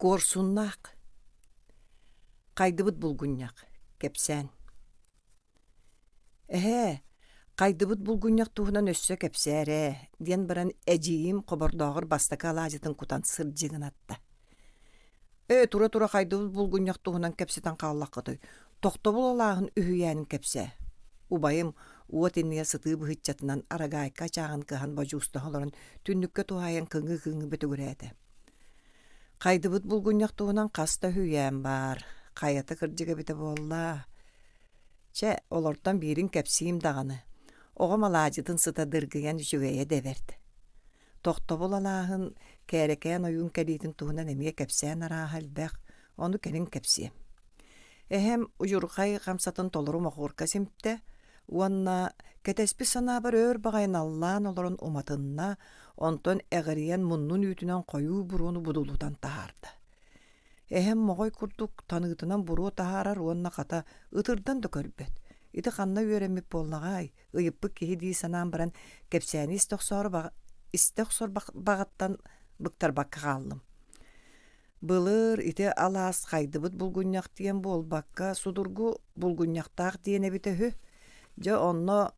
Куорсуннаах Хайдыбыт булгунньах кэпсээн Эһээ, хайдыбыт булгунньах туһунан өссө кэпсээр ээ, диэн баран эдьиийим хобордооҕор бастакы алаадьытын кутан сырдьыгынатта. Ээ, тура-тура хайдыбыт булгунньах туһунан кэпсэтэн хааллаххытый, тохтобул алааһын үһүйээнин кэпсээ. Убайым уот иннигэр сытыы быһыччатынан арагаайка ачааҕын кыһан бодьуустаһа олорон түннүккэ туһаайан кыҥыы-кыҥыы бөтүгүрээтэ. Хайдыбыт булгунньах туһунан хас да үһүйээн баар, хайата кырдьык эбитэ буолла. Чэ, олортон биирин кэпсиим даҕаны. Оҕом алаадьытын сыта дыргыйан үчүгэйэ да бэрт. Тохтобул алааһын Кээрэкээн ойуун кэлиитин туһунан эмиэ кэпсээн арааһа элбэх, ону кэлин кэпсиэм. Эһэм удьурхай хамсатын толору мохуорка симтэ уонна кэтэспит санаабар өөр баҕайы наллаан олорон уматынна, онтон эҕирийэн муннун үүтүнэн хойуу буруону будулутан таһаарда. Эһэм моҕой курдук таныытынан буруо таһаарар уонна хата ытырдан да көрбөт. Ити ханна үөрэммит буоллаҕай, ыйыппыт киһи дии санаан баран кэпсээни истэ охсоору истэ охсор баҕаттан быктарбакка хааллым. Былыр ити алаас хайдыбыт булгунньах диэн буолбакка, судургу булгунньахтаах диэн эбитэ үһү. Дьэ онно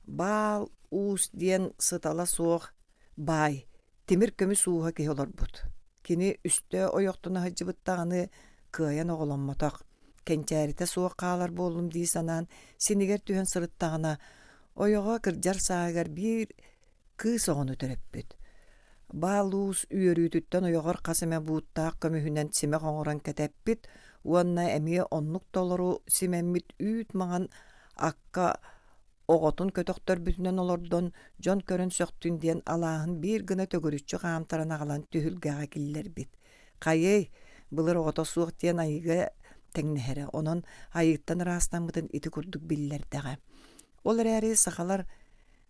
Баал Уус диэн сытала суох баай, тимир көмүс ууһа киһи олорбут. Кини үстэ ойохтоно сылдьыбыт даҕаны кыайан оҕоломмотох. Кэнчээритэ суох хаалар буоллум дии санаан синигэр түһэн сырыттаҕына, ойоҕо кырдьар сааһыгар биир кыыс оҕону төрөппүт. Баал Уус үөрүүтүттэн ойоҕор хас эмэ бууттаах көмүһүнэн симэх оҥорон кэтэппит уонна эмиэ оннук толору симэммит үүт маҥан акка оҕотун көтөхтөрбүтүнэн олордон дьон көрөн сөхтүн диэн алааһын биир гына төгүрүччү хаамтаран аҕалан түһүлгэҕэ киллэрбит. Хайыай, былыр оҕото суох диэн айыыга тэҥнэһэрэ, онон айыыттан ыраастаммытын ити курдук биллэрдэҕэ. Ол эрээри сахалар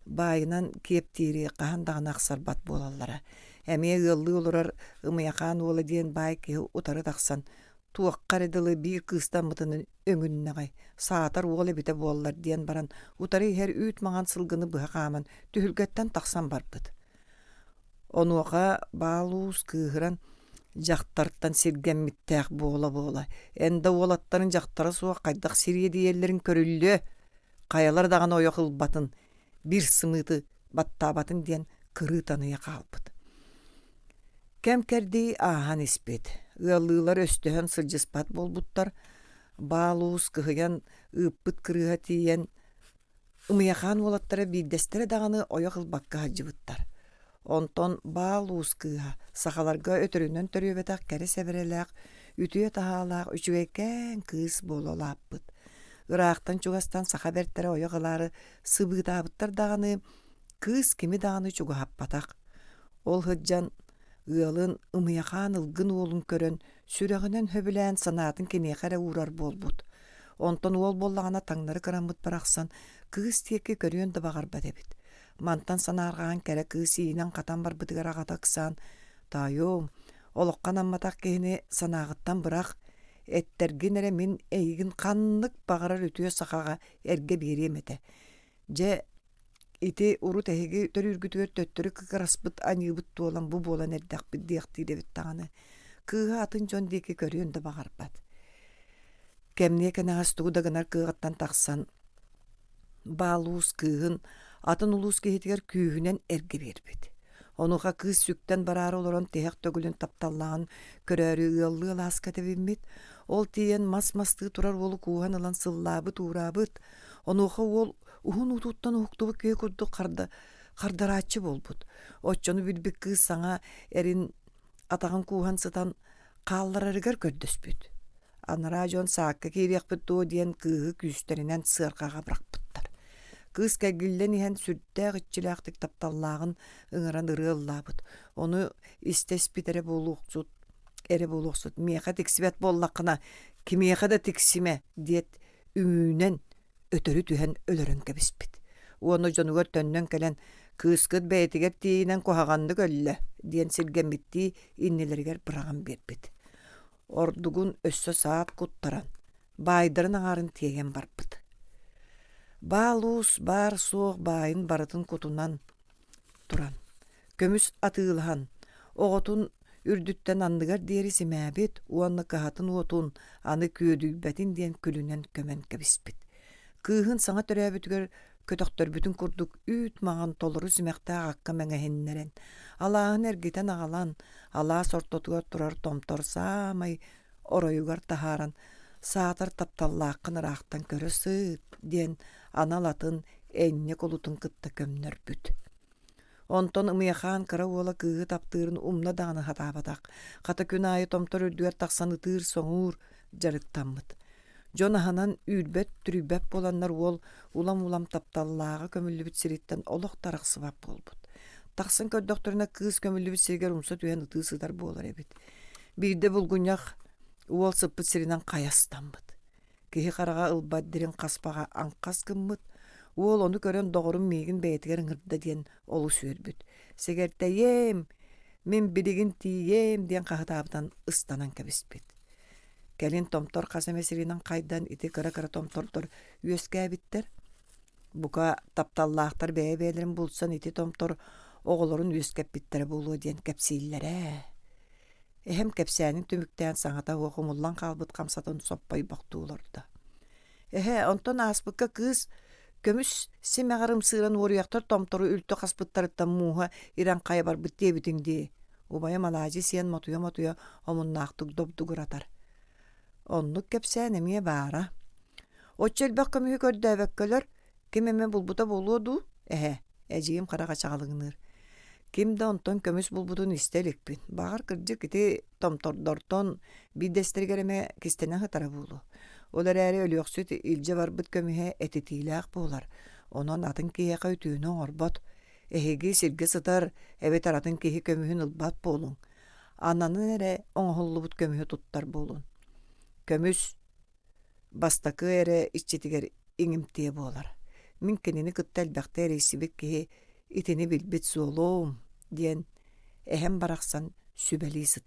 баайынан киэптиири хаһан даҕаны ахсарбат буолаллара. Эмиэ ыаллыы олорор Ымыйахаан уола диэн баай киһи утары тахсан, туохха эрэ дылы биир кыыстаммытын өҥүннэҕэй, саатар уол эбитэ буоллар диэн баран, утары иһэр үүт маҥан сылгыны быһа хааман түһүлгэттэн тахсан барбыт. Онуоха Баал Уус кыыһыран дьахтартан сиргэммиттээх буола-буола, эн да уолаттарын дьахтара суох хайдах сириэдийэллэрин көрүллүө, хайалара даҕаны ойох ылбатын, биир сымыыты баттаабатын диэн кырыы таныйа хаалбыт. Кэм-кэрдии ааһан испит. Ыаллыылар өстөһөн сылдьыспат буолбуттар. Баал Уус кыһыйан ыыппыт кырыыһа тиийэн Ымыйахаан уолаттара биирдэстэрэ даҕаны ойох ылбакка сылдьыбыттар. Онтон Баал Уус кыыһа сахаларга өтөрүнэн төрүөбэтэх кэрэ сэбэрэлээх, үтүө таһаалаах үчүгэйкээн кыыс буола улааппыт. Ыраахтан-чугастан саха бэртэрэ ойох ылаары сыбыытаабыттар даҕаны, кыыс кими даҕаны чугаһаппатах. Ол сылдьан ыалын Ымыйахаан ылгын уолун көрөн, сүрэҕинэн сөбүлээн санаатын киниэхэ эрэ уурар буолбут. Онтон уол буоллаҕына таҥнары кыраммыт барахсан кыыс диэки көрүөн да баҕарбат эбит. Мантан санаарҕаан кэрэ кыыс иинэн-хатан барбытыгар аҕата ыксаан «Таайуом, олоххо анамматах киһини санааҕыттан бырах, эттэргин эрэ мин эйигин ханнык баҕарар үтүө сахаҕа эргэ биэриэм этэ. Дьэ, ити урут эһиги төрүүргүтүгэр төттөрү кыккыраспыт аньыыбыт туолан бу буолан эрдэхпит диэхтиир эбит даҕаны, кыыһа атын дьон диэки көрүөн да баҕарбат. Кэмниэ кэнэҕэс тугу да гынар кыаҕыттан тахсан Баал Уус кыыһын атын улуус киһитигэр күүһүнэн эргэ биэрбит. Онуоха кыыс сүктэн бараары олорон тиһэх төгүлүн тапталлааҕын көрөөрү ыаллыы алааска тэбиммит. Ол тиийэн мас-мастыы турар уолу кууһан ылан сыллаабыт-уураабыт. Онуоха уол уһун уутуттан уһуктубут киһи курдук харда хардарааччы буолбут. Оччону билбит кыыс саҥа эрин атаҕын кууһан сытан хаалларарыгар көрдөспүт. Анараа дьон саакка киириэхпит дуо диэн кыыһы күүстэринэн сыарҕаҕа бырахпыттар. Кыыс кэргиллэн иһэн сүрдээх иччилээхтик тапталлааҕын ыҥыран ырыа ыллаабыт. Ону истэ испит эрэ буолуохсут эрэ буолуохсут миэхэ тиксибэт буоллаххына кимиэхэ да тиксимэ диэт үҥүүнэн өтөрү түһэн өлөрөн кэбиспит. Уонна дьонугар төннөн кэлэн кыыскыт бэйэтигэр тиийинэн куһаҕаннык өллө диэн сиргэммиттии иннилэригэр быраҕан биэрбит. Ордугун өссө саат куттаран, баайдарын аҥаарын тиэйэн барбыт. Баал Уус баар-суох баайын барытын кутунан туран, көмүс атыылаһан, оҕотун Үрдүттэн анныгар диэри симээбит уонна кыһатын уотун аны күөдүйбэтин диэн күлүнэн көмөн кэбиспит. Кыыһын саҥа төрөөбүтүгэр көтөхтөрбүтүн курдук үүт маҥан толору симэхтээх акка мэҥэһиннэрэн, алааһын эргитэн аҕалан, алаас ортотугар турар томтор саамай оройугар таһааран, «Саатар тапталлааххын ыраахтан көрө сыт» диэн анал атын энньэ кулутун кытта көмнөрбүт. Онтон Ымыйахаан кыра уола кыыһы таптыырын умна даҕаны сатаабатах, хата күн аайы томтор үрдүгэр тахсан ытыыр-соҥуур дьарыктаммыт. Дьон аһынан үүрбэт-түрүйбэт буоланнар уол улам-улам тапталлааҕа көмүллүбүт сириттэн олох да арахсыбат буолбут. Тахсан көрдөхтөрүнэ кыыс көмүллүбүт сиригэр умса түһэн ытыы сытар буолар эбит. Биирдэ булгунньах уол сыппыт сиринэн хайастаммыт. Киһи хараҕа ылбат дириҥ хаспаҕа аҥхас гыммыт, уол ону көрөн доҕорум миигин бэйэтигэр ыҥырда диэн олус үөрбүт. «Сэгэртэйиэм, мин билигин тиийиэм» диэн хаһытаабытан ыстанан кэбиспит. Кэлин томтор хас эмэ сиринэн хайдан ити кыра-кыра томтордор үөскээбиттэр. Бука, тапталлаахтар бэйэ-бэйэлэрин булсан ити томтор оҕолорун үөскэппиттэрэ буолуо диэн кэпсииллэрэ. Эһэм кэпсээнин түмүктээн саҥата суох умуллан хаалбыт хамсатын соппойбохтуу олордо. Эһэ, онтон ааспыкка кыыс көмүс симэҕэр ымсыыран уоруйахтар томтору үлтү хаспыттарыттан мууһа ирэн хайа барбыт диэбитиҥ дии. Убайа малаадьы сиэн мотуйа-мотуйа омуннаахтык добдугуратар. Оннук кэпсээн эмиэ баара. Оччо элбэх көмүһү көрдөөбөккөлөр, ким эмэ булбута буолуо дуу, эһэ, эдьиийим хараҕа чаҕылыҥныыр. Ким да онтон көмүс булбутун истэ иликпин. Баҕар, кырдьык, ити томтордортон биирдэстэригэр эмэ кистэнэ сытара буолуо. Ол эрээри өлүөхсүт илдьэ барбыт көмүһэ этитиилээх буолар, онон атын киһиэхэ үтүөнү оҥорбот. Эһиги сиргэ сытар эбэтэр атын киһи көмүһүн ылбат буолуҥ. Ананан эрэ оҥоһуллубут көмүһү туттар буолун. Көмүс бастакы эрэ иччитигэр иҥимтиэ буолар. Мин кинини кытта элбэхтэ эрийсибит киһи итини билбит суолум диэн эһэм барахсан сүбэлии сытта.